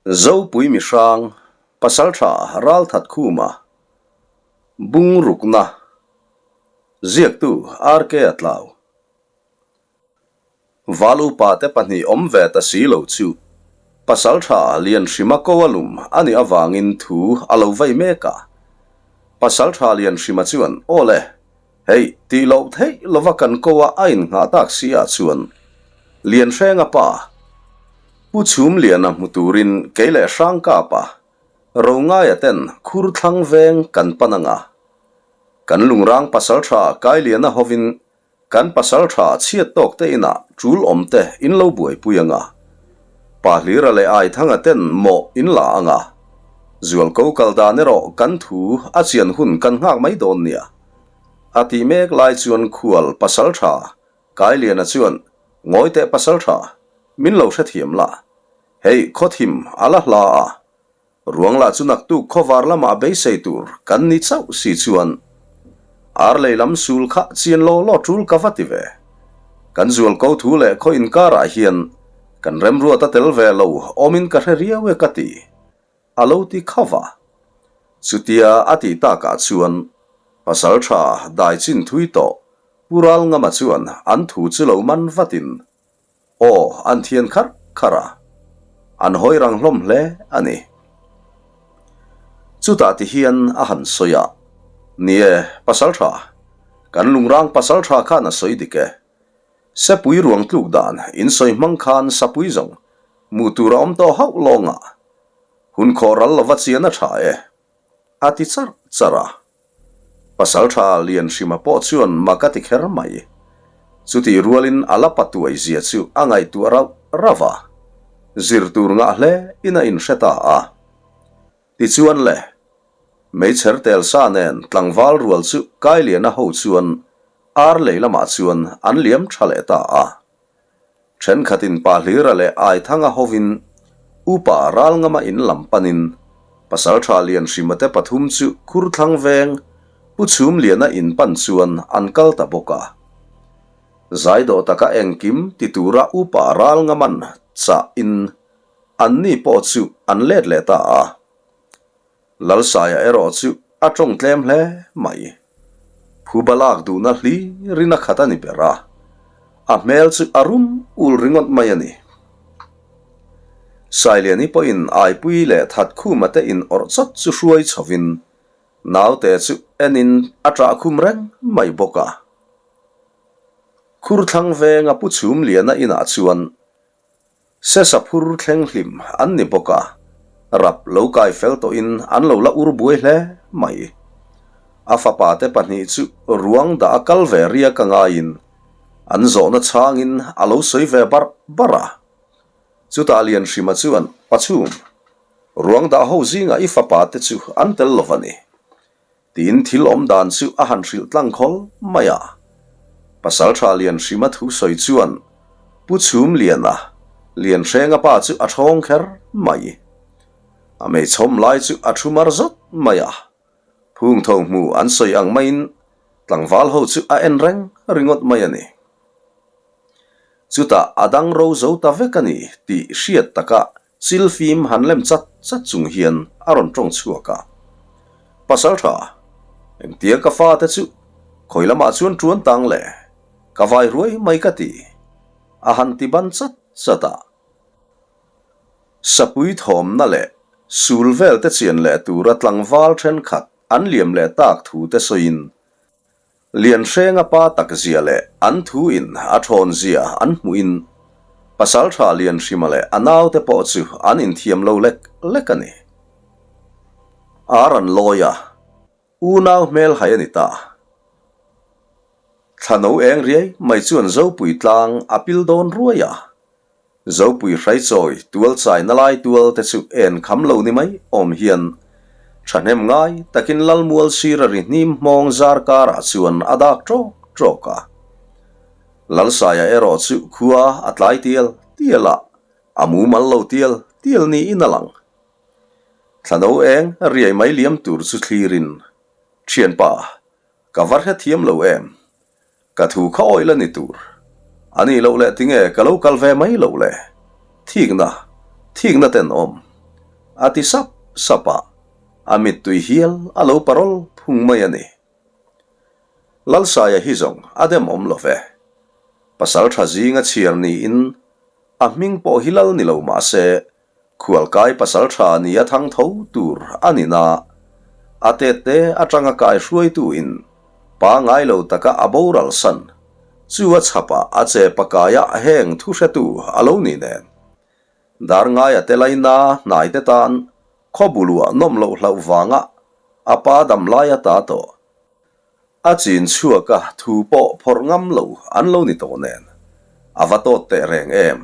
Zopui mihrang, Pasaltha Ralthatkhuma, Bungrukna, Ziaktu RK a tlau. Val upa te pahnih awm ve ta si lo chu Pasaltha Lianhrima ko a lum a nih avangin thu a lo vei mek a. Pasaltha Lianhrima chuan, Aw le, hei tih loh theih lova kan ko a a innghah tak si ah chuan Lianhrenga pa Pu Chhumliana hmu turin kei leh Hrangkapa Rongaia ten khur thlang veng kan pan anga kan lungrang Pasaltha Kailiana hovin Kan pasal tha chhiat tawk te inah tul awm te in lo buaipui anga, Pa Hlira leh Aithanga ten mawh in la anga, Zualko kal dan erawh kan thu a chian hun kan nghak mai dawn nia. A tih mek lai chuan khual pasal tha Kailiana chuan Ngawi teh pasal tha, min lo hrethiam la, hei khawthim a la hla a, Ruang lah chu naktuk khawvar lamah beisei tur kan ni chauh si chuan ar lei lam sul kha chian law law tul ka va ti ve. Kan zual ko thu leh khaw inkarah hian kan remruat a tel ve lo awmin ka hre riau e ka ti, a lo ti khauh a. Chutia a tih takah chuan pasal tha dai chin thui tawh Pu Ralngama chuan an thu chu lo man vatin Aw, an thian kharh kharh a, an hawi rang hlawm hle a ni. Chutah ti hian a han sawi a, Ni e, pasal tha, kan lungrang pasal tha khan a sawi dik e. Sepui ruang tluk dan in sawi hmang khan sapui zawng hmuh tur a awm tawh hauh lawngah hun khawh ral lova chian a tha e, a ti charh charh a. Pasalṭha Lianhrima pawh chuan mak a ti kher mai. Chutih rualin a la patuai zia chu a ngaihtuah rauh rauh a, zir tur ngah hle in a inhre ta a. Tichuan le, meichher tel sa nen tlangval rual chu Kailiana ho chuan ar lei lamah chuan an liam ṭha leh ta a. Thenkhatin Pa Hlira leh Aithanga hovin Upa Ralngama in lam panin Pasaltha Lianhrima te pathum chu Khurthlang veng Pu Chhumliana in pan chuan an kal ta bawk a. Zaidawh taka engkim ti tura Upa Ralngaman chah in anni pawh chu an let leh ta a. Lalsaia erawh chu a tawng tlem hle mai. Phuba lak duhna hlirin a khat a ni ber a, a hmel chu a rum ul ringawt mai a ni. Sailiani pawhin Aipui leh Thatkhuma te in awrh chawt chu hruai chhovin naute chu enin a ṭah khum reng mai bawk a. Khurthlang venga Pu Chhumliana inah chuan Sesa phur thleng hlim an ni bawk a, rap lo kai fel tawhin an lo la ur buai hle mai. A fapa te pahnih chu ruang dah a kal ve riak a ngaiin an zawhna chhangin a lo sawi ve barh barh a. Chutah Lianhrima chuan, Pachhum, ruang dah ho zingah i fapa te chu an tel lo va ni. Tiin thil awm dan chu a han hrilh tlang khawl mai a. Pasaltha Lianhrima thu sawi chuan Pu Chhumliana, Lianhrenga pa chu a thawng kher mai. A meichhawm lai chu a thu mar zawt mai a. Phungtho hmu an sawi ang maiin tlangval ho chu a en reng ringawt mai a ni. Chutah a dang ro zo ta vek a ni tih hriat takah Chil fim han lem chat chat chung hian a rawn tawng chhuak a. Pasal tha, engtia ka fate chu khawi lamah chuan tuan tang le, ka vai ruai mai ka ti, a han ti ban chat chat a. Sapui thawmna leh sul vel te chian leh tura tlangval thenkhat an liam leh tak thu te sawiin Lianhrenga pa tak zia leh an thu in a thawn zia an hmuh in Pasaltha Lianhrima leh a naute pawh chu an inthiam lo lek lek a ni. Ar an lawi a, unau hmel hai a ni ta. Thlano eng riai mai chuan Zopui tlang a pil dawn ruai a. Zopui hraichawi tual chaina lai tual te chu en kham lo ni mai awm hian thahnem ngai takin Lalmual sira ri hnim hmawng zar karah chuan a dak ṭawk ṭawk a. Lalsaia erawh chu khua a tlai tial tial a, a mumal lo tial tial niin a lang. Thlano eng riai mai liam tur chu thlirin, Thianpa, ka va hrethiam lo em? Ka thu kha awih la ni tur. A nih loh leh tinge ka lo kal ve mai loh le? Thikna, thikna ten awm. A ti sap sap a, a mittui hial a lo parawl phung mai a ni. Lalsaia hi zawng a dem awm lo ve. Pasal tha zinga chhiar niin a hming pawh hi lal ni lo mah se, khualkai pasal tha ni a thang tho tur a ni na. A tette atanga kai hruaitu in pangai lo taka a boral san chu a chhapah a che pakaia heng thu hretu a lo ni nen. Dar ngaia te laina hnai te tan khaw buluah nawm loh hlauh vanga a pa dam lai a ta tawh. A chin chhuak a thu pawh phawrh ngam lo an lo ni tawh nen a va tawt teh reng em.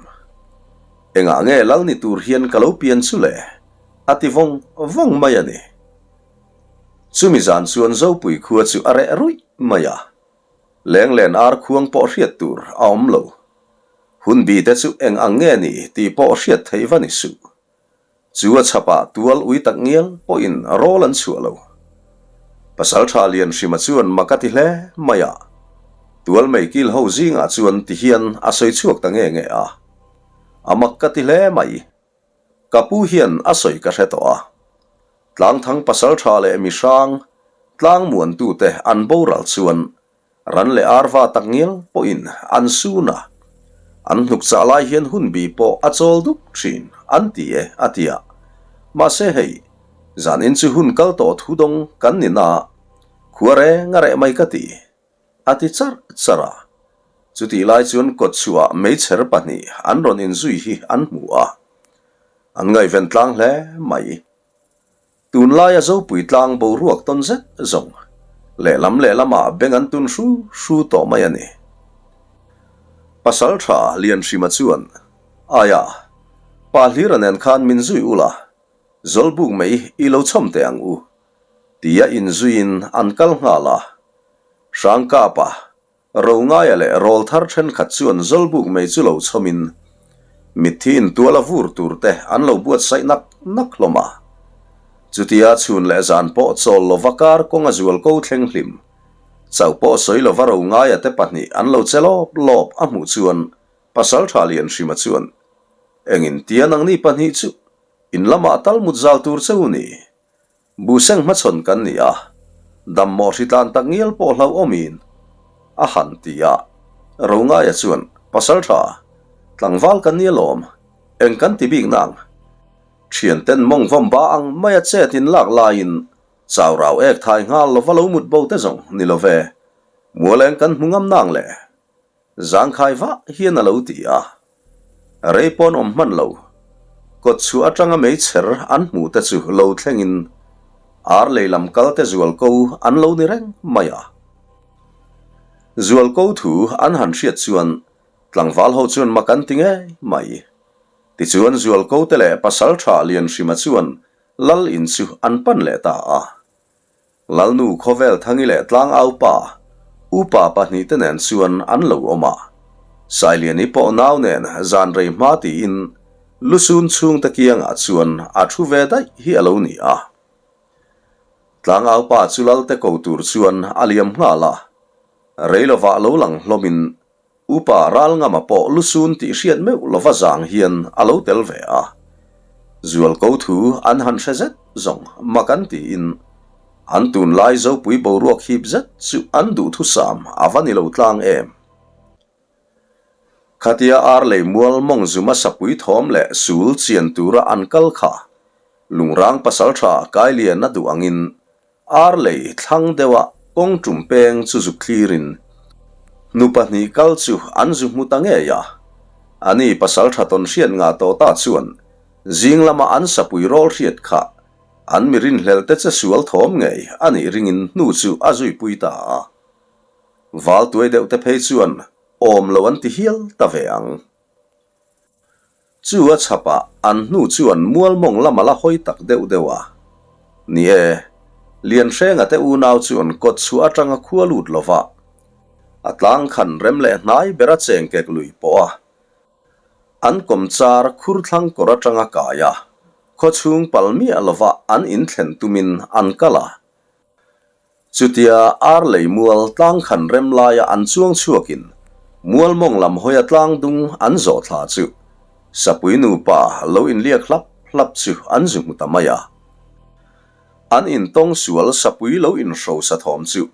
Engah nge lal ni tur hian ka lo pian chu le? a ti vawng vawng mai a ni. Chumi zan chuan Zopui khua chu a reh ruih mai a. Lenglen ar khuang pawh hriat tur a awm lo. Hun bi te chu eng ang nge ni tih pawh hriat theih va ni suh. Chu a chhapah tual ui tak ngial pawhin rawl an chhuah lo. Pasaltha Lianhrima chuan mak a ti hle mai a, tual mei kil ho zingah chuan ti hian a sawi chhuak ta nge nge a. A mak ka ti hle mai. Ka pu hian a sawi ka hre tawh a. Tlangthang pasaltha leh mihrang tlangmuantute an boral chuan Ran leh arva tak ngial pawhin an sun a, an hnuk chah lai hian hun bi pawh a chawl dup thin an ti e a ti a. Mahse hei, zanin chu hun kal tawh thu dawng kan ni na, khua reng a reh mai ka ti, a ti charh charh a. Chutih lai chuan kawtchhuah meichher pahnih an rawn inzui hi an hmu a, an ngaihven tlang hle mai. Tunlaia Zopui tlang boruak tawn zet zawng lehlam lehlamah beng an tun hru hru tawh mai a ni. Pasal tha Lianhrima chuan, Aia, pa Hlira nen khan min zui ula, Zawlbuk mai i lo chhawm teh ang u, tia inzuiin an kal nghal a. Hrangkapa Rongaia leh rawlthar thenkhat chuan Zawlbuk mei chu lo chhawmin mitthi intual a vur tur te an lo buatsaih nak nak hlawm a. Chutia chhun leh zan pawh chawl lova kar kawng a zual ko thleng hlim chauh pawh sawi lova Rongaia te pahnih an lo che lawp lawp a hmuh chuan Pasaltha Lianhrima chuan, Engin tia nangni pahnih chu in lamah tal mut zal tur che u ni? Buhseng hmachhawn kan ni a, dam mawh hritlan tak ngial pawh hlauhawmin a han ti a. Rongaia chuan, Pasal tha, tlangval kan ni alawm, eng kan ti bik nang? Thianten mawng vawm ba ang maia chet in lak laiin chau rau ek thai nghal lova lo mut bo te zawng ni lo ve, mualeng kan hmu ngam nang le? Zangkhai vah hian a lo ti a. Rei pawn awm hman lo. Kawt chhuah atanga meichher an hmuh te chu lo thlengin ar lei lam kal te zualko an lo ni reng mai a. Zualko thu an han hriat chuan tlangval ho chuan mak an ti ngei mai. Tichuan zualko te leh pasal tha Lianhrima chuan lal in chu an pan leh ta a. Lalnu Khawvel Thangi leh Tlangau pa, upa pahnihte nen chuan an lo awm a. Sailiani pawh nau nen zan rei hma tiin lusun chhungte kiangah chuan a thu ve daih hi a lo ni a. Tlangau pa chu Lalte ko tur chuan a liam nghal a, rei lovah lo lang hlawmin Upa Ralngama pawh lusun tih hriat meuh lova zang hian a lo tel ve a. Zualko thu an han hre zet zawng mak an tiin an tunlai Zopui boruak hip zet chu an duhthusam a va ni lo tlang em. Khatia ar lei mual mawng zuma sapui thawm leh sul chian tura an kal kha Lungrang pasaltha Kailiana duh angin Ar lei thlang deuha kawng tum peng chu zuk thlirin nu pahnih kal chu an zu hmu ta ngei a. Ani pasal tha tawn hriat ngah tawh ta chuan zing lama an sapui rawl hriat kha an mi rinhlelh te che sual thawm ngei a nih ringin hnu chu a zuipui ta a. Val tuai deuh te phei chuan awm lo an ti hial ta ve ang. Chu a chhapah an hnu chuan mualmawng lam a la hawi tak deuh deuh a. Ni e, Lianhrenga te unau chuan kawt chhuah atanga khua lut lova a tlang khan rem leh hnai bera chengkek lui pawh a an kawmchar khur thlang kawr atanga kai a, khawchhung pal miah lova an inthlen tumin an kal a. Chutia ar lei mual tlang khan rem laia an chuang chhuakin mual mawng lam hawia tlang dung an zawh thla chu Sapui nupa lo inliak hlap hlap. hlap chu an zu hmu ta mai a. An intawng sual sapui lo inhrosa thawm chu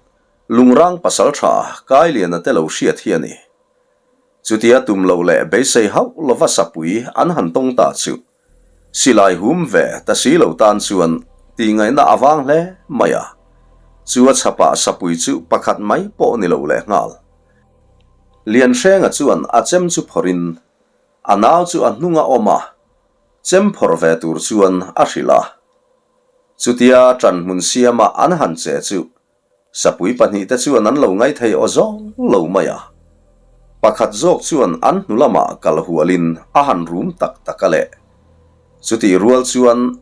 Lungrang pasalṭha Kailiana te lo hriat hi a ni. Chutia tum loh leh beisei hauh lova sapui an han tawng ta chu silai hum ve ta si lo tan chuan tihngaihna a vang hle mai a, chu a chhapah sapui chu pakhat mai pawh ni lo leh nghal. Lianhrenga chuan a chem chu phawrhin a nau chu a hnunga awm a, chem phawrh ve tur chuan a hrilh a. Chutia ṭanhmun siama an han che chu Sapui pahnihte chuan an lo ngaithei aw zawng lo mai a. Pakhat zawk chuan an hnu lamah kal hualin a han rum tak tak a leh. Chutih rual chuan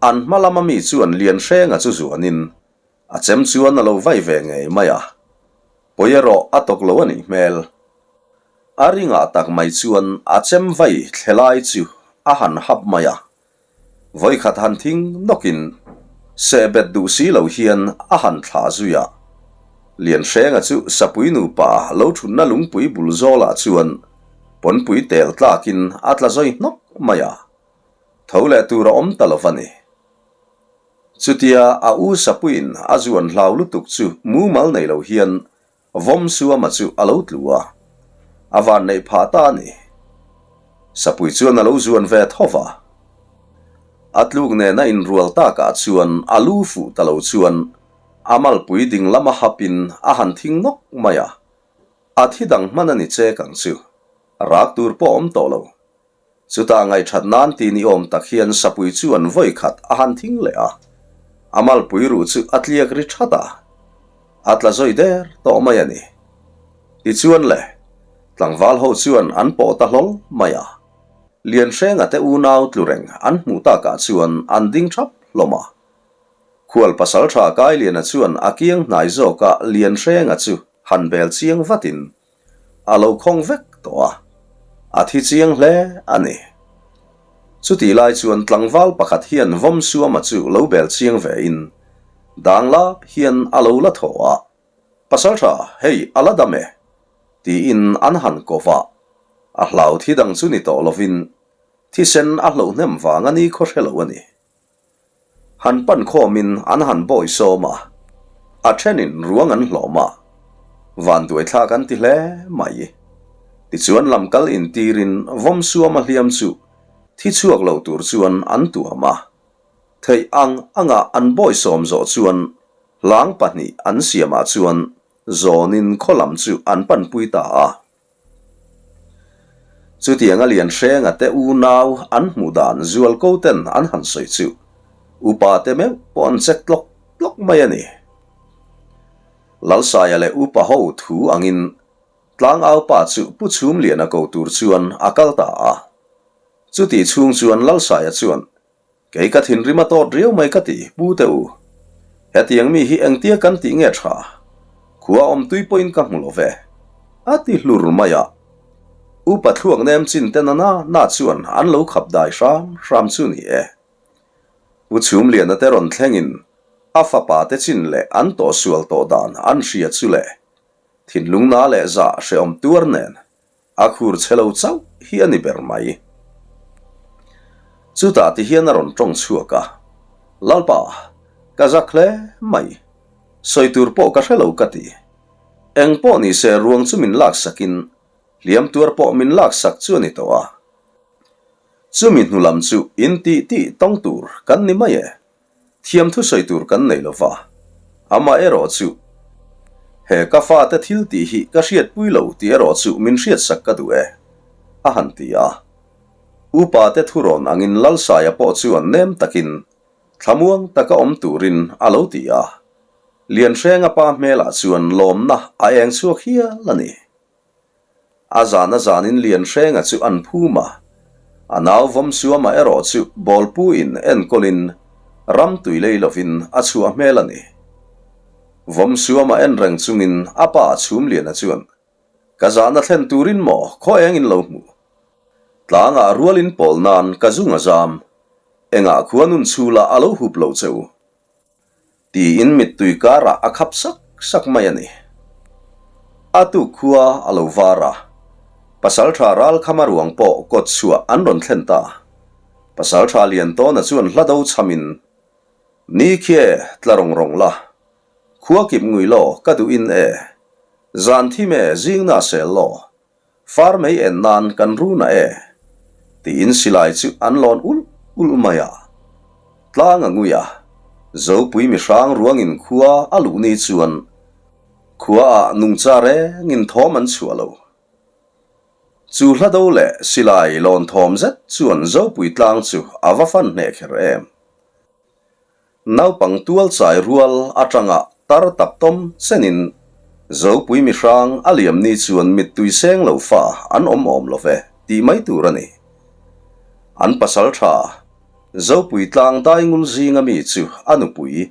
an hma lama mi chuan Lianhrenga chu zuanin a chem chuan a lo vai ve ngei mai a. Pawi erawh a tawk lo a nih hmel. A ringah tak mai chuan a chem vai thle lai chu a han hap mai a. Vawikhat han thing nawkin sehbet duh si lo hian a han thlah zui a. Lianhrenga chu Sapui nupa lo thutna lungpui bul zawlah chuan pawnpui tel tlakin a tla zawi hnawk mai a, tho leh tur a awm ta lo va ni. Chutia a u Sapuiin a zuan hlau lutuk chu mumal nei lo hian Vawm Suama chu a lo tlu a, a van neih phah ta a ni. Sapui chuan a lo zuan ve tho va. A tluk nena inrual takah chuan a lu fuh ta lo chuan a malpui ding lama hapin a han thing nawk mai a, a thi dang hman a ni chek ang chu, rak tur pawh awm tawh lo. Chutah ngaihṭhat nan ti ni awm tak hian sapui chu an vawi khat a han thing leh a, a malpui ruh chu a tliak ri ṭhat a, a tla zawi der tawh mai a ni. Tichuan le, tlangval ho chuan an pawh ta hlawl mai a, Lianhrenga te unau tlu reng an hmuh takah chuan an ding ṭhap hlawm a. Khual pasalṭha Kailiana chuan a kiang hnai zawka Lianhrenga chu han bel chiang vatin A lo khawng vek tawh a, a thi chiang hle a ni. Chutih lai chuan tlangval pakhat hian Vawmsuama chu lo bel chiang vein dang lap hian a lo la thaw a, Pasaltha, hei a la dam e, tiin an han ko va. A hlau thi dang chu ni tawh lovin thisen a hloh hnem vang a ni khaw hre lo a ni. Han pan khawmin an han bawi sawm a, a thenin ruang an hlawm a, vanduaithlak an ti hle mai. Tichuan lamkal intirin Vawmsuama hliam chu thi chhuak lo tur chuan an tuam a, theih ang anga an bawi sawm zawh chuan hlang pahnih an siamah chuan zawnin khaw lam chu an panpui ta a. Chutianga Lianhrenga te unau an hmuh dan zualko ten an han sawi chu upa te meuh pawh an chek tlawk tlawk mai a ni. Lalsaia leh upa ho thu angin tlangaupa chu Pu Chhumliana ko tur chuan a kal ta a. Chutih chhung chuan Lalsaia chuan Kei ka thinrim a tawt riau mai ka ti, Pu te u. Hetiang mi hi engtia kan tih nge tha? Khua awm tui pawhin ka hmu lo ve. A ti hlur mai a. Upa thluak nem chin te na na na chuan an lo khap dai hram hram chu ni e. Pu Chhumliana te rawn thlengin a fapa te chin leh an tawhsual tawh dan an hria chu le. Thinlung na leh zah hrehawm tuar nen A khur chhe lo chauh hi a ni ber mai. Chutah ti hian a rawn tawng chhuak a, Lalpa, ka zak hle mai. Sawi tur pawh ka hre lo ka ti. Eng pawh ni se ruang chu min laksakin hliam tuar pawh min laksak chu a ni tawh a. Chumi hnu lam chu in tih tih tawng tur kan ni mai e. Thiam thusawi tur kan nei lo va, amaherawh chu he ka fate thil tih hi ka hriatpui lo tih erawh chu min hriatsak ka duh e, a han ti a. Upate thurawn angin Lalsaia pawh chuan nem takin thlamuang taka awm turin a lo ti a. Lianhrenga pa hmelah chuan lawmna a eng chhuak hial a ni. A zan a zanin Lianhrenga chu an phum a, a nau Vawmsuama erawh chu bawlpu in enkawlin ram tui lei lovin a chhuah hmel a ni. Vawmsuama en reng chungin a pa Chhumliana chuan, Ka zahna thlen turin maw khaw engin lo hmu? Tlangah rualin pawl nan ka zung a zam, engah khuanun chhulah a lo hup lo che u? Tiin mittui karah a khap sak sak mai a ni. A tuk khua a lo var a, pasaltha Ralkhama ruang pawh kawt chhuah an rawn thlen ta. Pasalṭha Liantawna chuan hla do chhamin, Ni khi e, tla rawng rawng la. Khua kip ngui law, ka duh in e. Zan thim e, zing na sel law. Far mei en nan kan run a e. Tiin silai chu an lawn ulh ulh mai a. Tlang a ngui a, Zopui mihrang ruangin khua a luh ni chuan khua ah nungcha rengin thawm an chhuah lo. Chu hla do leh silai lawn thawm zet chuan Zopui tlang chu a va fan hneh kher em. Naupang tual chai rual atanga tar tap tawm chenin Zopui mihrang a liam ni chuan mittui seng lo fa an awm awm lo ve tih mai tur a ni. An pasal tha Zopui tlang daingul zinga mi chu a nupui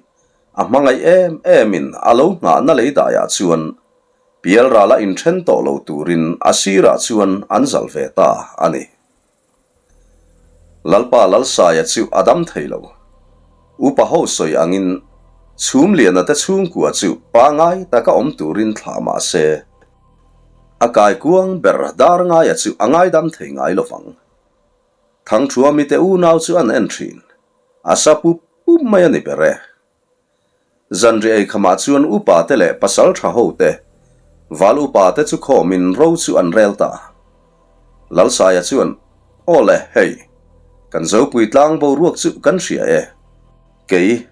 a hmangaih em emin a lo nghahna lei daiah chuan pialrala inthen tawh lo turin a sirah chuan an zal ve ta a ni. Lalpa Lalsaia chu a dam thei lo. Upa ho sawi angin Chhumliana te chhungkua chu pangai taka awm turin thlah mah se, a kaikuang ber Darngaia chu a ngaidam thei ngai lovang. Thangthuami te unau chu an en thin, a sa pup pup mai a ni ber e. Zanriah eikhamah chuan upa te leh pasal tha ho te, val upa te chu khawmin ro chu an rel ta. Lalsaia chuan, Aw le, hei, kan Zopui tlang boruak chu kan hria e. Kei,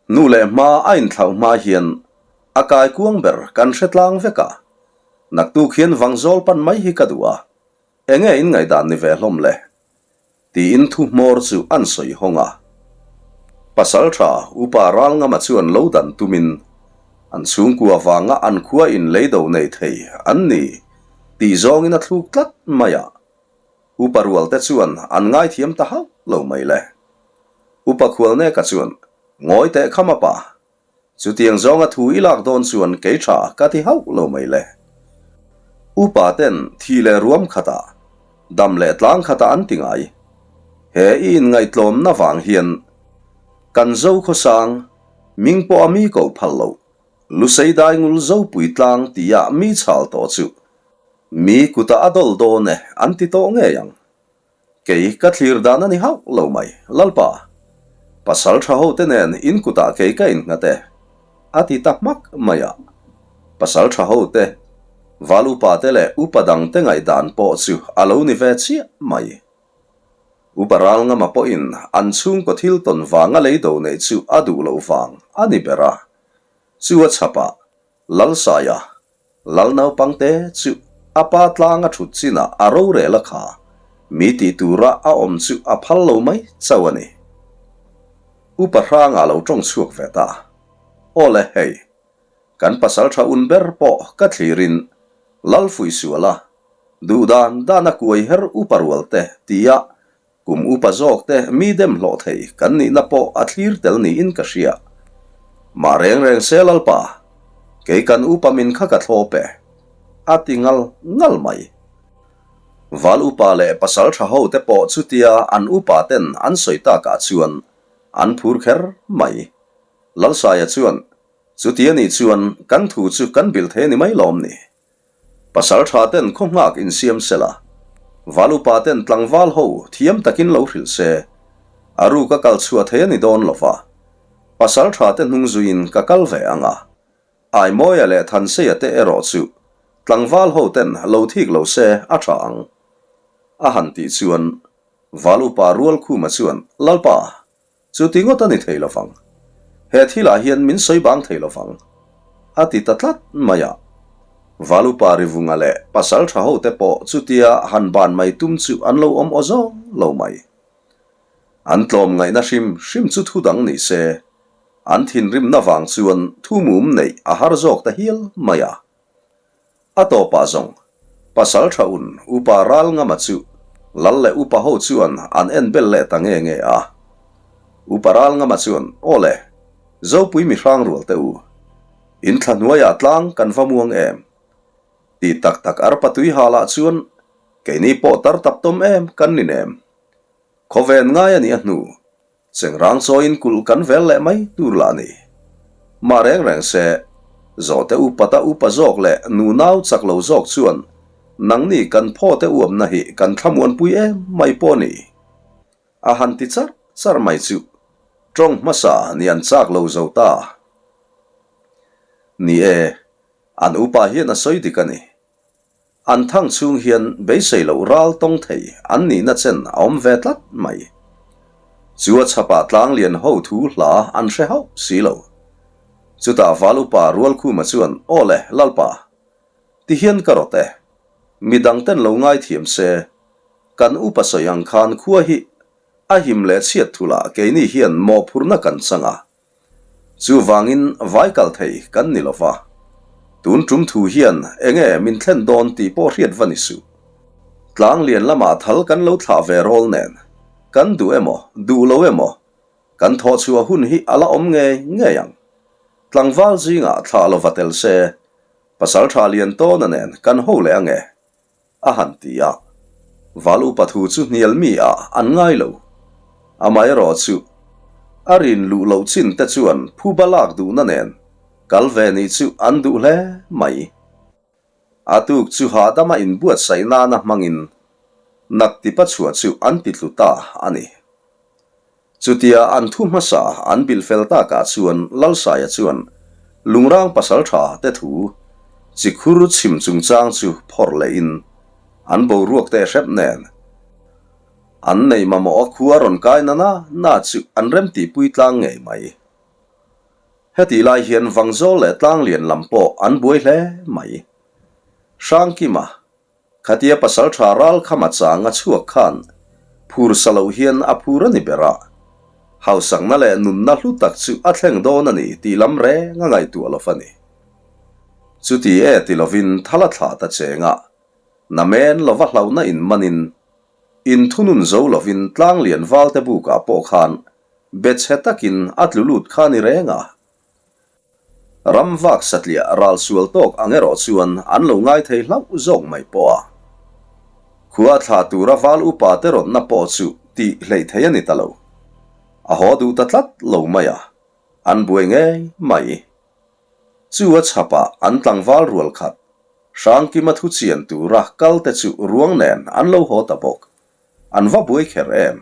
nu leh hma a inthlauh hma hian a kaikuang ber kan hre tlang vek a, naktuk hian vangzawl pan mai hi ka duh a, enge in ngaihdan ni ve hlawm le? Tiin thu hmawr chu an sawi hawng a. Pasalṭha Upa Ralngama chuan lo dan tumin an chhungkua vanga an khua in leido nei thei an ni tih zawngin a thluk tlat mai a. Upa rualte chuan an ngaithiam ta hauh lo mai le. Upa Khualneka chuan, Ngawi teh kham a pa, Chutiang zawnga thu i lak dawn chuan kei tha ka ti hauh lo mai le. Upa ten thi leh ruam khatah, dam leh tlang khatah an ti ngai. He i inngaihtlawmna vang hian kan zo khawsang, ming pawh a mi ko phal loh, Lusei Daingul Zopui tlang tia mi chhal tawh chu mi kutah a dawl dawn e an ti tawh ngei ang. Kei ka thlir dan a ni hauh lo mai, Lalpa. Pasal tha ho te nen in kutah kei ka innghat e, a ti ta hmak mai a. Pasal tha ho te, val upa te leh upa dang te ngaihdan pawh chu a lo ni ve chiah mai. Upa Ralngama pawhin an chhungkaw thil tawn vanga leido neih chu a duh loh vang a ni ber a, chu a chhapah Lalsaia Lal naupangte chu a pa tlang a thut chinah a rorel a kha, mi tih tura a awm chu a phal lo mai chauh a ni. Upa Hranga lo tawng chhuak ve ta. Aw le hei, kan pasaltha un ber pawh ka thlirin Lal Fuihsuala duh dan dan a kuai her upa rualte tia Kum upa zawk te mi dem hlawh thei kan nihna pawh a thlir tel niin ka hria. Mah reng reng se Lalpa, kei kan upa min kha ka thlawp e, a ti ngal ngal mai. Val upa leh pasal tha ho te pawh chutia an upa ten an sawi takah chuan an phur kher mai. Lalsaia chuan, Chutia nih chuan kan thu chu kan bilh thei a ni mai lawm ni? Pasal tha ten khaw nghak insiam se la, val upa ten tlangval ho thiam takin lo hrilh se, a ruk a kal chhuah thei a ni dawn lo va, pasal tha te hnung zuiin ka kal ve ang a, Aimawia leh Thanseia te erawh chu tlangval ho ten lo thik lo se a tha ang. A han tih chuan val upa Rualkhuma chuan, Lalpa, Chu ti ngawt a ni thei lovang. He thilah hian min sawi bang thei lovang, a ti ta tlat mai a. Valupa Rivunga leh pasal tha hote pawh chutia han ban mai tum chu an lo awm aw zawng lo mai. An tlawm ngaihna hrim hrim chu thu dang ni se, an thinrimna vang chuan thu mum neih a har zawk ta hial mai a. A tawpah zawng, pasal tha un Upa Ralngama chu Lal leh Upa ho chuan an en bel leh ta nge nge a. Upa Ralngama chuan, Aw le, Zopui mi hrang rual teh u. In thla hnuaiah tlang kan va muang em? Ti tak tak arpa tui halah chuan keini pawh tar tap tawm em kan ni nem. Khawven ngai a nih a hnu. Chengrang chawiin kulh kan vel leh mai tur lah a ni. Mah reng reng se, zawhte upata upa zawk leh nunau chak lo zawk chuan nangni kan phawte uamna hi kan thlamuanpui em mai pawh a ni. A han ti charh charh mai chu tawng hmasa nih an chak lo zo ta. Ni e, an upa hian a sawi dik a ni. An thang chhung hian beisei loh ral tawng thei an nihna chen a awm ve tlat mai. Chu a chhapah tlanglian ho thu hla an hre hauh si lo. Chutah val upa Rualkhuma chuan, Aw le, Lalpa, ti hian ka rawt e. Midang ten lo ngaithiam se, kan upa sawi ang khan khua hi a him leh chhiat thulah keini hian mawhphurhna kan chang a. Chuvangin vai kal thei kan ni lo va, tun tum thu hian enge min thlen dawn tih pawh hriat va ni suh. Tlang lian lamah thal kan lo thlah ve rawl nen, kan duh emaw, duh lo emaw, kan thawh chhuah hun hi a la awm ngei ngei ang. Tlangval zingah thlah lova tel se, Pasaltha Liantawna nen kan ho leh ange. A han ti a, Val upa thu chu hnial mi ah an ngai lo. Amaherawhchu, a rin luh loh chin te chuan phuba lak duhna nen kal ve nih chu an duh hle mai. A tuk chu hahdama inbuatsaih nana hmangin Naktipa chhuah chu an ti tlu ta a ni. Chutia an thu hmasa an bilh fel takah chuan Lalsaia chuan Lungrang pasaltha te thu chi khur chhim chungchang chu phawrh lehin an boruak teh hrep nen an nei mamawh a khua rawn kai na na na chu an remtihpui tlang ngei mai. Hetih lai hian Vangzawl leh Tlanglian lam pawh an buai hle mai. Hrangkima Khatia pasalṭha ral khama chang a chhuak khan phur sa loh hian a phur a ni ber a, hausakna leh nunna hlu tak chu a thleng dawn a ni tih lam reng a ngaihtuah lo a ni. Chuti e ti lovin thal a thlah ta cheng a, namen lova hlauhna inmanin inthunun zo lovin tlanglian valte bukah pawh khan be chhe takin a tlu lut kha ni reng a. Ram vak satliah ral sual tawk ang erawh chuan an lo ngai thei hlauh zawk mai pawh a. Khua thla tura val upa te rawtna pawh chu tih hleih thei a ni ta lo. A haw duh ta tlat lo mai a, an buai ngei mai. Chu a chhapah an tlangval rual khat, Hrangkima thu chian tura kal te chu ruang nen an lo haw ta bawk. An va buai kher em?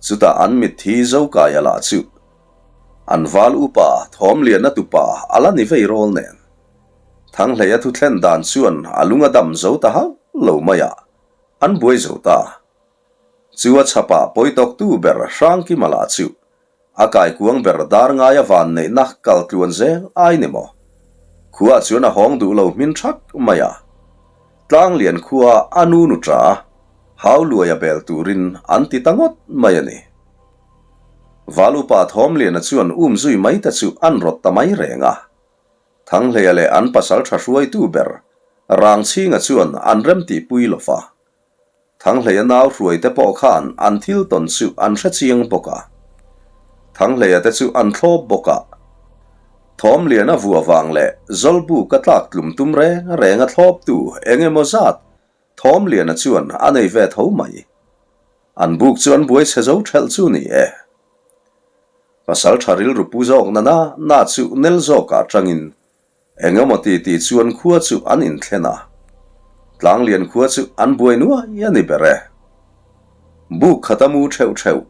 Chutah an mitthi Zokaia lah chu an val upa Thawmliana tupa a la ni vei rawl nen. Thanghleia thu thlen dan chuan a lung a dam zo ta hauh lo mai a, an buai zo ta. Chu a chhapah pawitawktu ber Hrangkima lah chu A kaikuang ber dar ngaia van neihna kal tluan zel ai ni maw? Khua chuan a hawng duh lo hmin thak mai a. Tlanglian khua a nu nu ṭa, hau luai a bel turin an ti ta ngawt mai a ni. Val upa Thawmliana chuan um zui mai te chu an rawt ta mai reng a. Thanghleia leh an pasal ṭha hruaitu ber Rangchhinga chuan an remtihpui lo va. Thanghleia nau hruaite pawh khan an thil tawn chu an hre chiang bawk a. Thanghleia te chu an thlawp bawk a. Thawmliana vuah vang leh Zawlbu ka tlak tlum tum reng reng a thlawptu eng emaw zat Thawmliana chuan a nei ve tho mai. An buk chu an buai chhe zo ṭhelh chu ni e. Pasal ṭha rilru pu zawk na na na chu nel zawkah ṭangin Eng emaw ti tih chuan khua chu an inthlen a, Tlanglian khua chu an buai nuai a ni ber e. Buk khata mu theuh theuh,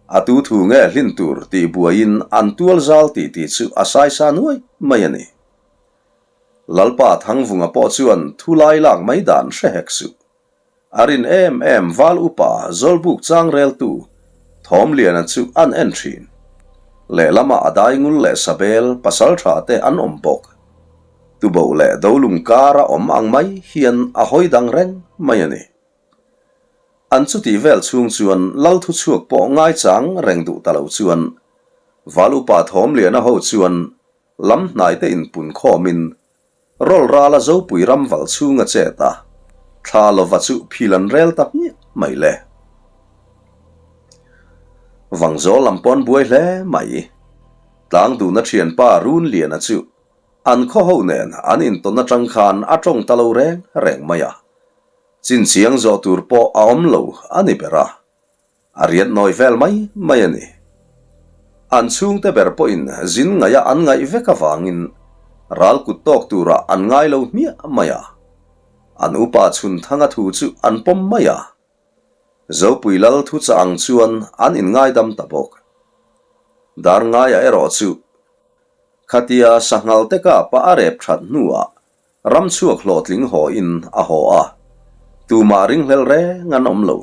a tu thu nge hlin tur tih buaiin an tual zal ti tih chu a saisa nuai mai a ni. Lalpa Thangvunga pawh chuan thu lai lak mai dan hre hek suh. A rin em em val upa Zawlbuk chang reltu Thawmliana chu an en thin. Lehlamah a daingul leh Sabel pasal tha te an awm bawk. Tuboh leh Dolung kara awm ang mai hian a hawi dang reng mai a ni. An chutih vel chhung chuan Lal thuchhuak pawh ngaichang reng duh ta lo chuan val upa Thawmliana ho chuan lam hnaite inpun khawmin Rawl rala Zopui ram valh chhung a chet a, thla lova chu phil an rel ta hmiah mai le. Vangzawl lam pawn buai hle mai. Tlangduna thianpa Runliana chu an khaw ho nen an intawn atang khan a tawng ta lo reng reng mai a, chinchiang zawh tur pawh a awm lo a ni ber a. A riat nawi vel mai mai a ni. An chhungte ber pawhin zin ngaih a an ngaih vek avangin ral kut tawk turah an ngai lo hmiah mai a. An upa chhun thanga thu chu an pawm mai a. Zopui Lal thuchah ang chuan an inngaidam ta bawk. Darngaia erawh chu khatia sanghal te kapa a rep that hnuah Ramchhuak hlawhtling haw in a haw a, tumah ringhlel reng an awm lo.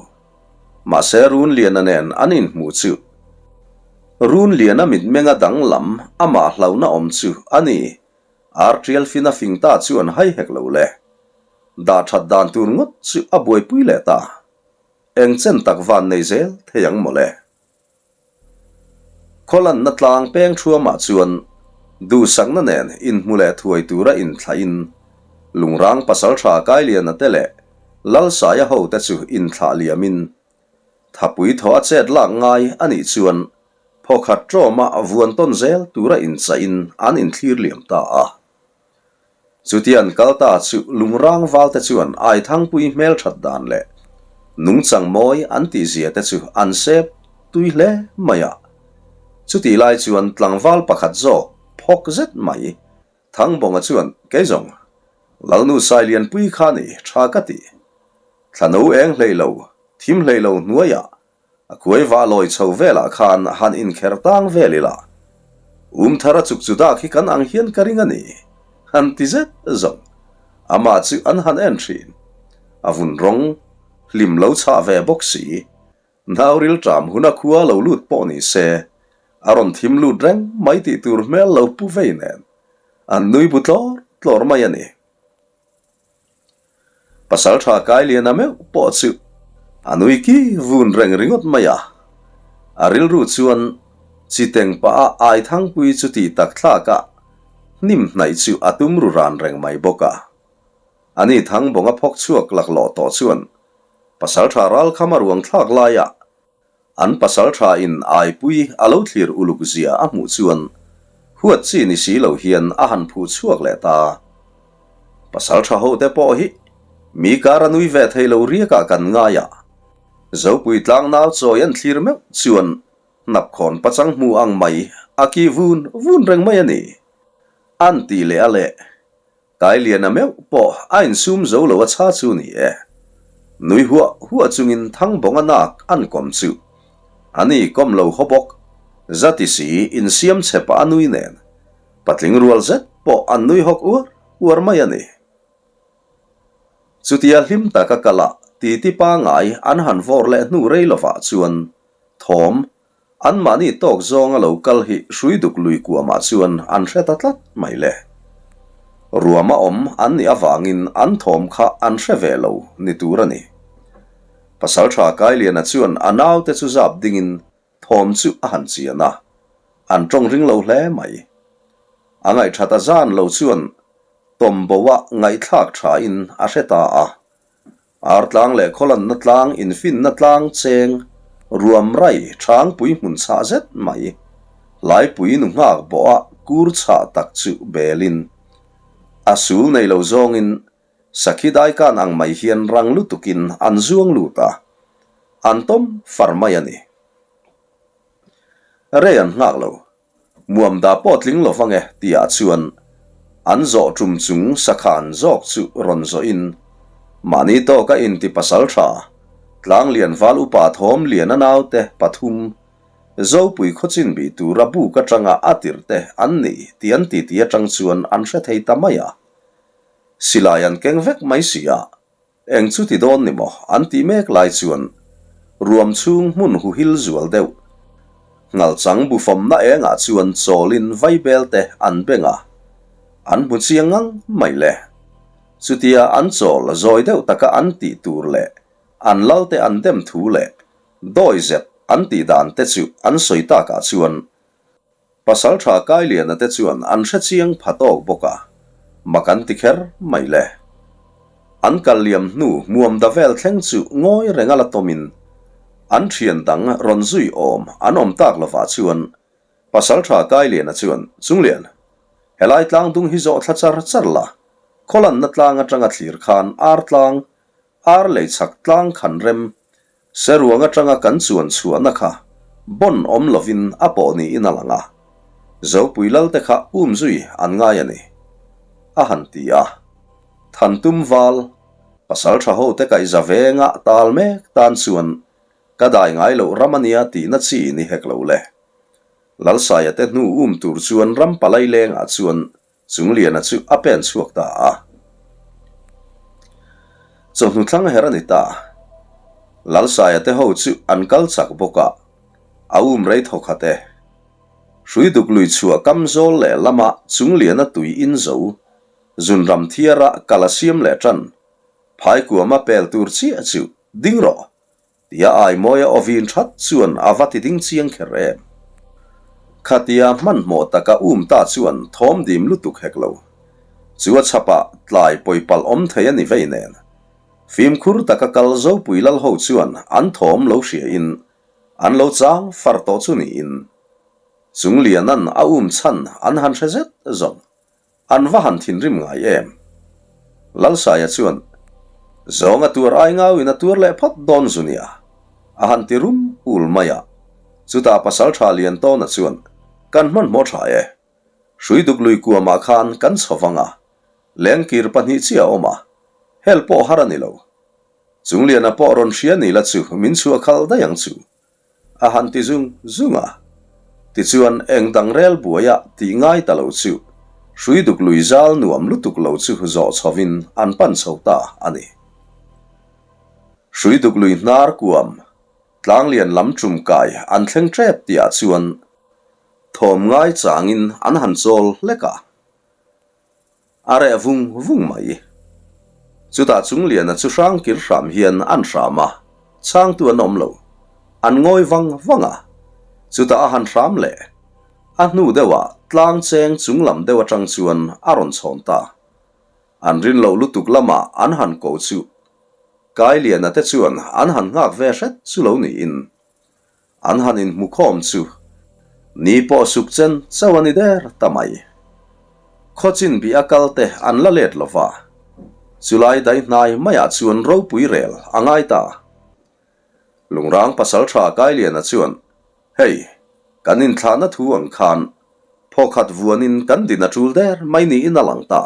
Mahse Runliana nen an inhmuh chu Runliana mitmenga danglam amah hlauhna awm chu a ni, Artial fina fing ta chuan hai hek lo le. Dah that dan tur ngawt chu a buaipui leh ta. Eng chen tak van nei zel thei ang mawle. Khawlanna tlang peng thuamah chuan duhsakna nen inhmu leh thuai tura inthlahin Lungrang pasaltha Kailiana te leh Lalsaia hote chu inthlah liamin Thapui thaw a chet lak ngai a nih chuan phawkhat ṭawma vuan tawn zel tura inchaihin an inthlir liam ta a. Chuti an kal ta chu Lungrang valte chuan Aithangpui hmelthat dan leh nungchang mawi an tihzia te chu an sep tui hle mai a. Chutih lai chuan tlangval pakhat zawk phawk zet mai Thangbawnga chuan kei zawng Lalnu Sailianpui kha ni tha ka ti. Thlano eng hlei lo, thim hlei lo hnuaiah A kuai vah lawi chho velah khan han inkher tang vel ila, um thar a chuk chu dak hi kan ang hian ka ring a ni, han ti zet zawng. Amah chu an han en thin. A vun rawng hlim lo chhah ve bawk si. Nau rilṭam huna khua lo lut pawh ni se, a rawn thim lut reng mai tih tur hmel lo pu vei nen an nui bu tlawr tlawr mai a ni. Pasalṭha Kailiana meuh pawh chu a nui ki vun reng ringawt mai a, a rilru chuan chiteng pah a Aithangpui chu tih tak thlak a hnim hnaih chu a tum ru ran reng mai bawk a. Ani Thangbawnga phawk chhuak laklawh tawh chuan Pasalṭha Ralkhama ruang thlak laiah An pasal tha in aipui a lo thlir uluk zia a hmuh chuan huat chi ni si lo hian a han phuh chhuak leh ta. Pasal tha ho te pawh hi mi kar a nui ve thei lo riak ah kan ngai a, Zopui tlang nau chawi an thlir meuh chuan hnapkhawn pachang hmu ang mai a ki vun vun reng mai a ni. An ti leh a leh. Kailiana meuh pawh a insum zo lo a chha chu ni e. Nui huah huah chungin Thangbawnga nak an kawm chu. A ni kawm lo haw bawk. Zati si insiam chhe pah a nui nen. Patling rual zet pawh an nui hawk uar uar mai a ni. Chutia hlim taka kal a titi pangai an han vawr leh hnu rei lovah chuan thawm Anmahni tawk zawnga lo kal hi hrui duk lui kuamah chuan an hre ta tlat mai le. Ruama awm an nih avangin an thawm kha an hre ve lo ni tur a ni. Pasalṭha Kailiana chuan a naute chu zap dingin thawm chu a han chian a, an ṭawng ring lo hle mai. A ngaihṭhat a zan lo chuan tawmbo-a ngaihthlak ṭhain a hre ta a. Artlang leh khawlanna tlang infinna tlang cheng ruam rai thangpui hmun chhah zet mai, Laipui nu nghak bawha kur chhah tak chu belin a sul nei lo zawngin sakhi daikan ang mai hian rang lutukin an zuang lut a, an tawm far mai a ni. Rei an nghak lo. Muamda pawh tling lo vang e tihah chuan an zawh tum chung sakhan zawk chu rawn zawhin mahni tawka inti pasal tha Tlanglian val upa thawm lian a naute pathum Zopui khawchin bih tura buk atanga a tirhte an ni tih an titi atang chuan an hre thei ta mai a. Silai an keng vek mai si a. Eng chu ti dawn ni maw an tih mek lai chuan ruam chhung hmun huhil zual deuh. Nghalchang bufawmna engah chuan chawlin vaibel te an beng a, an hmu chiang ngang mai le. Chutia an chawl zawi deuh taka an tih tur leh an lalte an dem thu leh dawizep an tih dan te chu an sawi takah chuan Pasalṭha Kailiana te chuan an hre chiang pha tawk bawk a, mak an ti kher mai le. An kal liam hnu hmuam da vel thleng chu ngawi reng a la tawmin an ṭhian dang rawn zui awm an awm tak lovah chuan Pasalṭha Kailiana chuan, Chunglian, helai tlang dung hi zawh thla char char la, khawlanna tlang aṭanga thlir khan ar tlang, ar lei chhak tlang khan rem Seruang atanga kan chuan chhuahna kha bon awm lovin a pawh niin a lang a, Zopui Lalte kha um zui an ngai a ni, a han ti a. Thantum val, pasal tha hote kaihza venga tal mek tan chuan. Ka dai ngai loh ram a nia tihna chi ni hek lo le. Lalsaia te hnu um tur chuan ram palai lengah chuan Chungliana chu a pen chhuak ta a. Chawhnu thlang her a ni ta. Lalsaia te ho chu an kal chak bawk a, a um rei thaw khat e. Hrui duk lui chhuah kam zawl leh lama Chungliana tui in zo, zunram thiara kal a siam leh tan, phaikuama pel tur chiah chu ding rawh Tia Aimawia awin that chuan a va ti ding chiang kher em. Khatia hmanhmawh taka um ta chuan thawm dim lutuk hek lo. Chu a chhapah tlai pawipalh awm thei a ni vei nen. Fimkhur taka kal Zopui lal ho chuan an thawm lo hria in an lo chang far tawh chu niin Chunglianan a um chhan an han hre zet zawng. An va han thinrim ngai em? Lalsaia chuan, Zawng a tuar ai ngauin a tuar leh phawt dawn zu nia, a han ti rum ul mai a. Chutah Pasalṭha Liantawna chuan, Kan hmanhmawh ṭha e. Hrui duk lui kuamah khan kan chho vang a, lengkir pahnih chiah a awm a, hel pawh har a ni lo. Chungliana pawh rawn hria ni la chu min chhuah khalh daih ang chu. A han ti zung zung a. Tichuan eng dang rel buaia tih ngai ta lo chu hrui duk lui zal nuam lutuk lo chu zawh chhovin an pan chho ta a ni. Hrui duk lui hnar kuam tlanglian lam tum kai an thleng tep tihah chuan thawm ngai changin an han chawl hlek a. A reh vung vung mai. Chutah Chungliana chu hrang kir hram hian an hram a, chhangtu an awm lo. An ngawi vang vang a. Chutah a han hram leh. A hnu deuhah tlang cheng chung lam deuh atang chuan a rawn chhawn ta. An rin loh lutuk lamah an han ko chu. Kailiana te chuan an han nghak ve hret chu lo niin. An han inhmu khawm chu ni pawh suk chen chauh a ni der ta mai. Khawchin bih a kal te an la let lo va, chulai dai hnai maiah chuan ropui rel a ngai ta. Lungrang pasaltha Kailiana chuan, Hei, kan inthlahna thu ang khan phawkhat vuanin kan din a tul der mai niin a lang ta.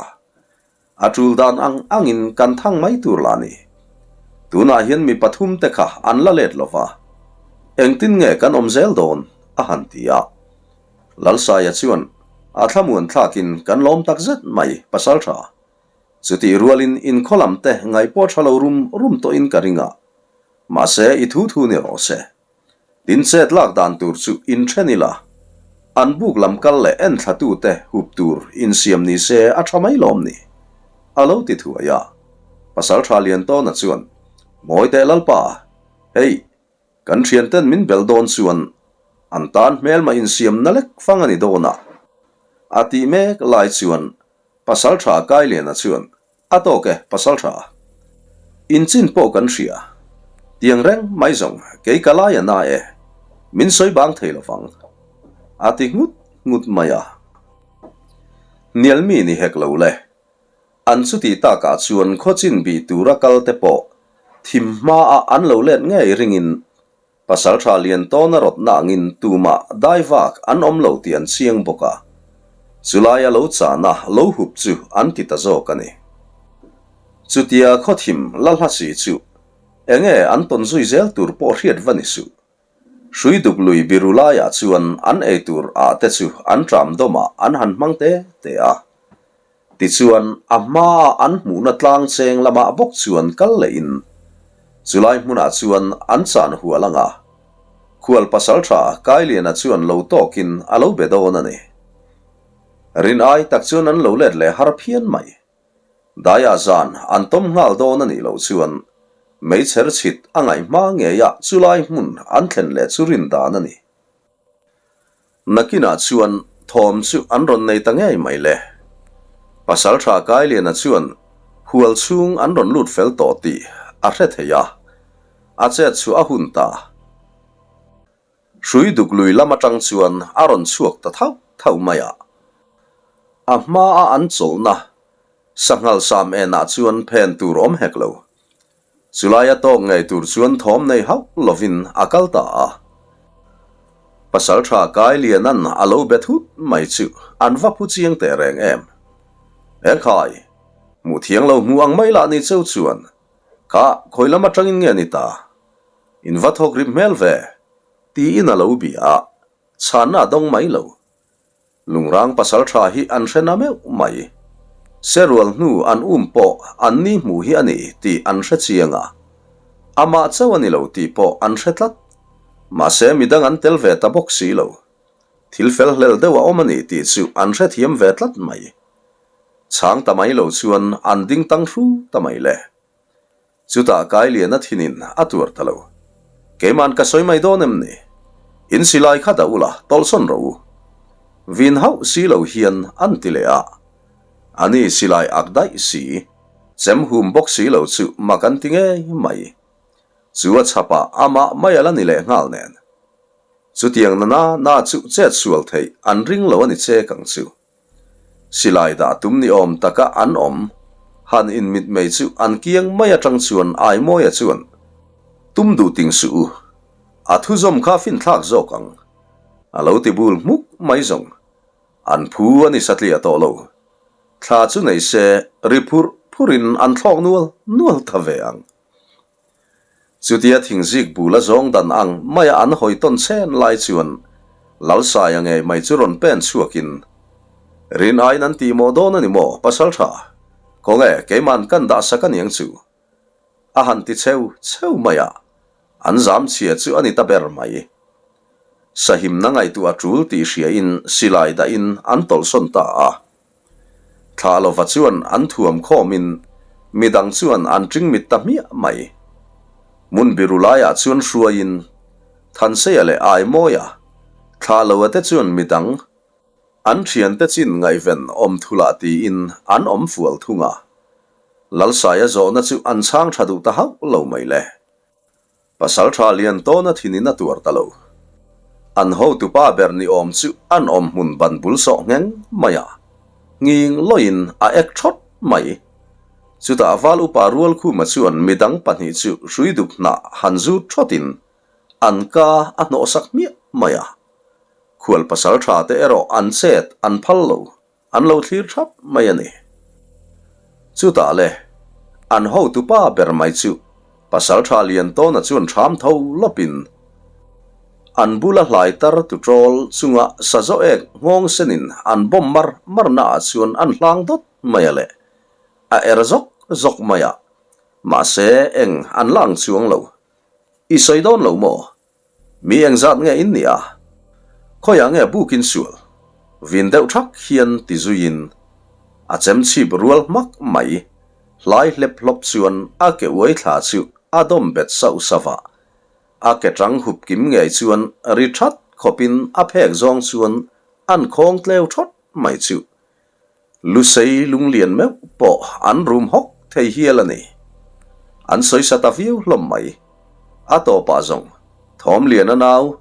A tul dan ang angin kan thang mai tur lah ni. Tunah hian mi pathum te kha an la let lo va, engtin nge kan awm zel dawn? a han ti a. Lalsaia chuan a thlamuan thlakin kan lawm tak zet mai, Pasaltha. Chutih rualin inkhaw lam te ngaih pawh tha lo rum rum tawhin ka ring a, mahse i thu thu ni rawh se. Tin chet lak dan tur chu inthen ila, an buk lam kal leh enthlatute hup tur insiam ni se a tha mai lawm ni? A lo ti thuai a. Pasaltha Liantawna chuan, Mawi teh Lalpa, hei, kan thianten min bel dawn chuan an tan hmelma insiamna lek fang a ni dawn a, a tih mek lai chuan Pasaltha Kailiana chuan, A tawk e, pasal tha. Inchin pawh kan hria. Tiang reng mai zawng kei ka lai a na e. Min sawi bang thei lo vang. A ti nghut nghut mai a. Hnial mi ni hek lo le. An chuti takah chuan khawchin bih tura kal te pawh thim hmaah an lo let ngei ringin Pasalṭha lian tawn a rawtna angin tumah dai vak an awm lo tih an chiang bawk a, chulaia lo chahna lo hup chu an ti ta zawk a ni. Chutia khawthim la hla si chu enge an tawn zui zel tur pawh hriat va ni suh. Hrui duk lui biru laiah chuan an eitur ah te chu an ṭam dawmah an han hmang te te a. Tichuan, a hmaa an hmuhna tlang cheng lamah bawk chuan kal lehin, chulai hmunah chuan an chan hual ang a. Khual pasaltha Kailiana chuan lo tawkin a lo be dawn a ni. Rin ai tak chuan an lo let leh har phian mai. Daiah zan an tawm nghal dawn a nih loh chuan meichher chhit a ngaih hma ngeiah chulai hmun an thlen leh chu rin dan a ni. Nakinah chuan thawm chu an rawn nei ta ngei mai le. Pasaltha Kailiana chuan hual chhung an rawn lut fel tawh tih a hre thei a, a chet chu a hun ta. Hrui duk lui lam atang chuan a rawn chhuak ta thauh thauh mai a. A hmaa an chawlhna sanghal sam enah chuan phen tur awm hek lo. Chulai a tawk ngei tur chuan thawm nei hauh lovin a kal ta a. Pasaltha Kailianan a lo be thut mai chu an va phu chiang teh reng em. Ekhai, hmuh thiang lo hmu ang mai lah ni cheu chuan, Kha, khawi lam atangin nge ni ta? In va thawk rip hmel ve, tiin a lo bia a, chhanna a dawng mai lo. Lungrang pasal tha hi an hre na meuh mai. Serual hnu an um pawh an ni hmuh hi a ni tih an hre chiang a. Amah chauh a ni lo tih pawh an hre tlat. Mahse midang an tel ve ta bawk si lo. Thil fel hlel deuh a awm a ni tih chu an hrethiam ve tlat mai. Chhang ta mai lo chuan an ding tang hru ta mai le. Chutah Kailiana thinin a tuar ta lo. Keiman ka sawi mai dawn em ni? In silai kha dah ula, tawlhsawn rawh u. Vin hauh si lo hian an ti leh a. Ani silai ak daih si, chem hum bawk si lo chu mak an ti ngei mai. Chu a chhapah amah mai a la ni leh nghal nen. Chutiang na na na chu chet sual theih an ring lo a ni chek ang chu. Silai dah tum ni awm taka an awm, han inmit mai chu an kiang mai atang chuan Aimawia chuan, Tum duh ting suh u, a thuzawm kha finthlak zawk ang, a lo ti bul hmuk mai zawng. An phu a ni satliah tawh lo. Thla chu nei se ri phurh phurhin an thlawk nual nual ta ve ang. Chutia thingzik bul a zawng dan ang maia an hawi tawn chhen lai chuan Lalsaia ngei mai chu rawn pen chhuakin, Rin aiin an tih mawh dawn a ni maw, pasal tha? Khawnge, keiman kan dah sak a niang chu? A han ti cheu cheu mai a, an zam chhia chu a ni ta ber mai. Sahimna ngaihtuah a tul tih hriain silai dahin an tawlhsawn ta a. Thla lova chuan an thuam khawmin midang chuan an ṭing mit ta hmiah mai. Hmun biru laiah chuan hruaiin Thanseia leh Aimawia thla loa te chuan midang an ṭhiante chin ngaihven awm thulah tiin an awm fual thung a. Lalsaia zawhna chu an chhang ṭha duh ta hauh lo mai le. Pasalṭha lian tawna thinin a tuar ta lo. An hotupa ber ni awm chu an awm hmun ban bul sawh ngheng mai a, nghing lawiin a ek ṭhawt mai. Chutah val upa Rualkhuma chuan midang pahnih chu hrui duk hnah han zut ṭhawtin an ka a hnawhsak hmiah mai a. Khual pasalṭha te erawh an chet an phal lo. An lo thlir thap mai a ni. Chutah le, an hotupa ber mai chu Pasaltha Liantawna chuan thram tho lawpin an bula hlai tar tu trawl chunga sazaw ek nghawng senin an bawm mar mar naah chuan an hlang dawt mai a le, a er zawk zawk mai a, mahse eng an la ang chuang lo. I sawi dawn lo maw? Mi engzat nge in nih a? Khawiah nge buk in sual? Vin deuh thak hian ti zuiin a chem chhip rual hmak mai. Hlai hlep hlawp chuan a ke uai thla chu a dawm bet sauh sauh a. A ke tang hup kim ngei chuan ri that khawpin a phek zawng chuan an khawng tleu thawt mai chu. Lusei lunglian meuh pawh an rum hawk thei hial a ni. An sawisa ta viau hlawm mai. A tawpah zawng, Thawmliana nau,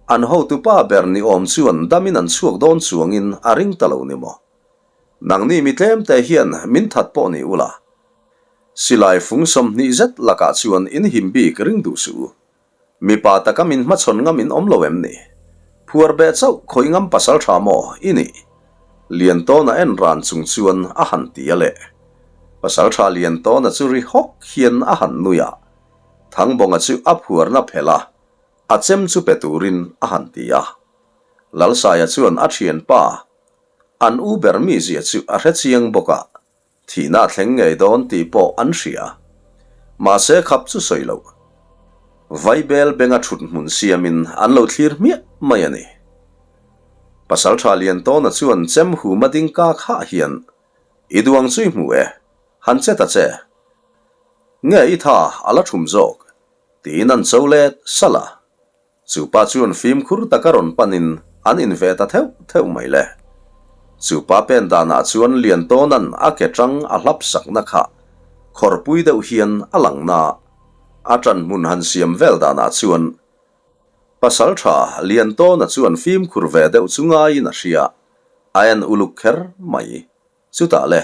an hotupa ber ni awm chuan damin an chhuak dawn chuangin a ring ta lo ni maw? Nangni mi tlemte hian min that pawh ni ula. Silai fung 20 zet lakah chuan in him bik ring duh suh u. Mipa taka min hmachhawn ngam in awm lo em ni? Phuar beh chauh khawih ngam pasal tha maw i nih? Liantawna en ran chung chuan a han ti a leh. Pasal tha Liantawna chu ri hawk hian a han nui a. Thangbawnga chu a phuarna phelh a, a chem chu pe turin a han ti a. Lalsaia chuan a thianpa, an u ber mizia chu a hre chiang bawk a, Thihna a thleng ngei dawn tih pawh an hria. Mahse khap chu sawi loh. Vaibel benga thut hmun siamin an lo thlir hmiah mai a ni. Pasaltha Liantawna chuan chem huma ding ka khah hian, I duang chu i hmu e, han che ta che. Nge i tha a la thum zawk? tiin an cho let salh a. Chu pa chuan fimkhur taka rawn panin an inveh ta theuh theuh mai le. Chu pa pen danah chuan Liantawna'n a ke tang a hlap sakna kha khawrpui deuh hian a lang na. A ṭan hmun han siam vel danah chuan Pasalṭha Liantawna chuan fimkhur ve deuh chu ngaiin a hria, a en uluk kher mai. Chutah le,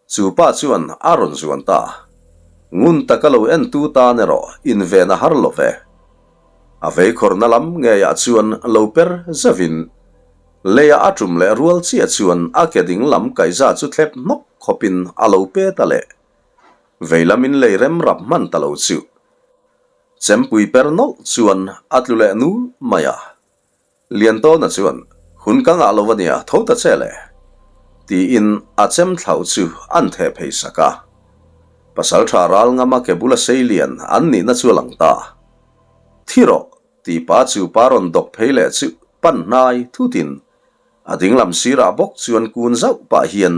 chu pa chuan a rawn zuan ta. Ngun taka lo entu tan erawh inven a har lo ve. A veikhawrna lam ngeiah chuan lo per zeuhin, leia a tum leh rual chiah chuan a ke ding lam kaihza chu thlep hnawk khawpin a lo pe ta leh. Veilamin lei rem rap hman ta lo chu. Chempui per nawlh chuan a tlu leh nul mai a. Liantawna chuan, Hun ka ngah lo a nia, tho ta che le! tiin a chem thlauh chu an theh phei sak a. Pasalṭha ral ngama ke bula sei lian an nihna chu a lang ta. Thi rawh! tih pa chu pa rawn dawk phei leh chu pan hnai thutin a dinglam sirah bawk chuan kun zauh pah hian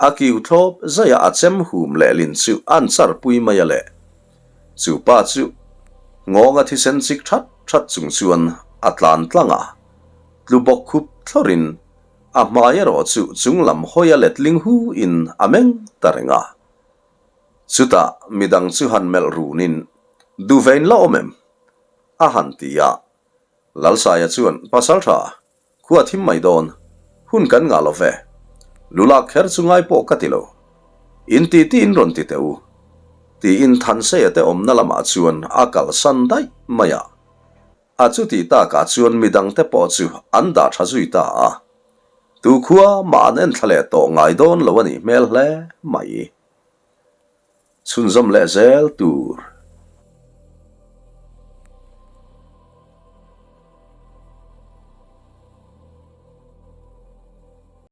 A kiu thlawp zaih a a chem hum leh lin chu an char pui mai a le. Chu pa chu ngawng a thisen chik that that chung chuan a tlan tlang a, tlu bawk khup thlawrin a hmai erawh chu chung lam hawi a letling hu in a meng ta reng a. Chutah midang chu han melh runin, Duhvein la awm em? a han ti a. Lalsaia chuan, Pasaltha, Khua thim mai dawn. Hun kan ngah lo ve. Lulak kher chu ngai pawh ka ti lo. In ti ti in rawn ti teh u. Tiin Thanseia te awmna lamah chuan a kalsan daih mai a. A chutih takah chuan midang te pawh chu an dah tha zui ta a. Tu khua mah an enthla leh tawh ngai dawn lo a nih hmel hle mai. Chhunzawm leh zel tur.